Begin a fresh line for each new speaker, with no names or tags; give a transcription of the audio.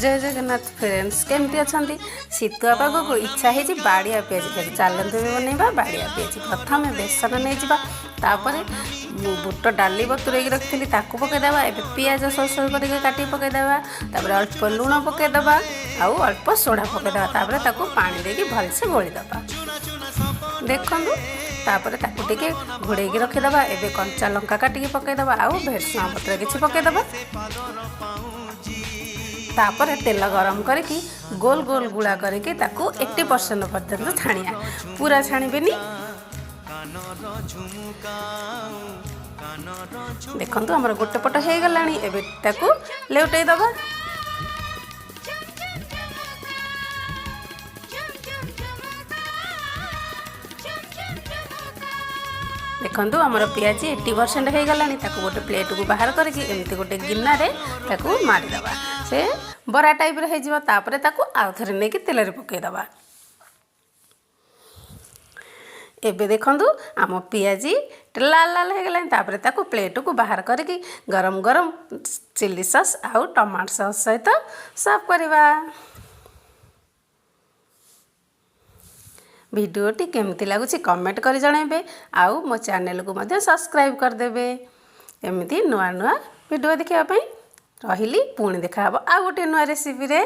ଜୟ Jagannath friends, କେମିତି ଅଛନ୍ତି? ଶୀତୁଆ ପାଗକୁ ଇଚ୍ଛା ହେଇଛି ବାଡ଼ିଆ ପିଆଜି ଖାଇବାକୁ। ଚାଲନ୍ତୁ ଏବେ ବନେଇବା ବାଡ଼ିଆ ପିଆଜି। ପ୍ରଥମେ ବେସନ ନେଇଯିବା, ତାପରେ ବୁଟ ଡାଲି ବତୁରେଇକି ରଖିଥିଲି ତାକୁ ପକାଇଦେବା। ଏବେ ପିଆଜ ସରୁ ସରୁ କରିକି କାଟିକି ପକାଇଦେବା, ତାପରେ ଅଳ୍ପ ଲୁଣ ପକାଇଦେବା ଆଉ ଅଳ୍ପ ସୋଢ଼ା ପକାଇଦେବା। ତାପରେ ତାକୁ ପାଣି ଦେଇକି ଭଲସେ ଗୋଳିଦେବା। ଦେଖନ୍ତୁ, ତାପରେ ତାକୁ ଟିକେ ଘୋଡ଼େଇକି ରଖିଦେବା। ଏବେ କଞ୍ଚା ଲଙ୍କା କାଟିକି ପକାଇଦେବା ଆଉ ଭେରସୁଙ୍ଗା ପତ୍ର କିଛି ପକାଇଦେବା। ତାପରେ ତେଲ ଗରମ କରିକି ଗୋଲ ଗୋଲ ଗୁଳା କରିକି ତାକୁ 80% ପର୍ଯ୍ୟନ୍ତ ଛାଣିବା, ପୁରା ଛାଣିବେନି। ଦେଖନ୍ତୁ, ଆମର ଗୋଟେ ପଟ ହେଇଗଲାଣି, ଏବେ ତାକୁ ଲେଉଟେଇ ଦେବା। ଦେଖନ୍ତୁ, ଆମର ପିଆଜି 80% ହେଇଗଲାଣି। ତାକୁ ଗୋଟେ ପ୍ଲେଟ୍କୁ ବାହାର କରିକି ଏମିତି ଗୋଟେ ଗିନାରେ ତାକୁ ମାରିଦେବା, ସେ ବରା ଟାଇପ୍ର ହେଇଯିବ। ତାପରେ ତାକୁ ଆଉ ଥରେ ନେଇକି ତେଲରେ ପକାଇଦେବା। ଏବେ ଦେଖନ୍ତୁ, ଆମ ପିଆଜି ଲାଲ ଲାଲ ହେଇଗଲାଣି। ତାପରେ ତାକୁ ପ୍ଲେଟ୍କୁ ବାହାର କରିକି ଗରମ ଗରମ ଚିଲି ସସ୍ ଆଉ ଟମାଟୋ ସସ୍ ସହିତ ସର୍ଭ କରିବା। ଭିଡ଼ିଓଟି କେମିତି ଲାଗୁଛି କମେଣ୍ଟ କରି ଜଣାଇବେ ଆଉ ମୋ ଚ୍ୟାନେଲକୁ ମଧ୍ୟ ସବସ୍କ୍ରାଇବ୍ କରିଦେବେ ଏମିତି ନୂଆ ନୂଆ ଭିଡ଼ିଓ ଦେଖିବା ପାଇଁ। ରହିଲି, ପୁଣି ଦେଖାହେବ ଆଉ ଗୋଟିଏ ନୂଆ ରେସିପିରେ।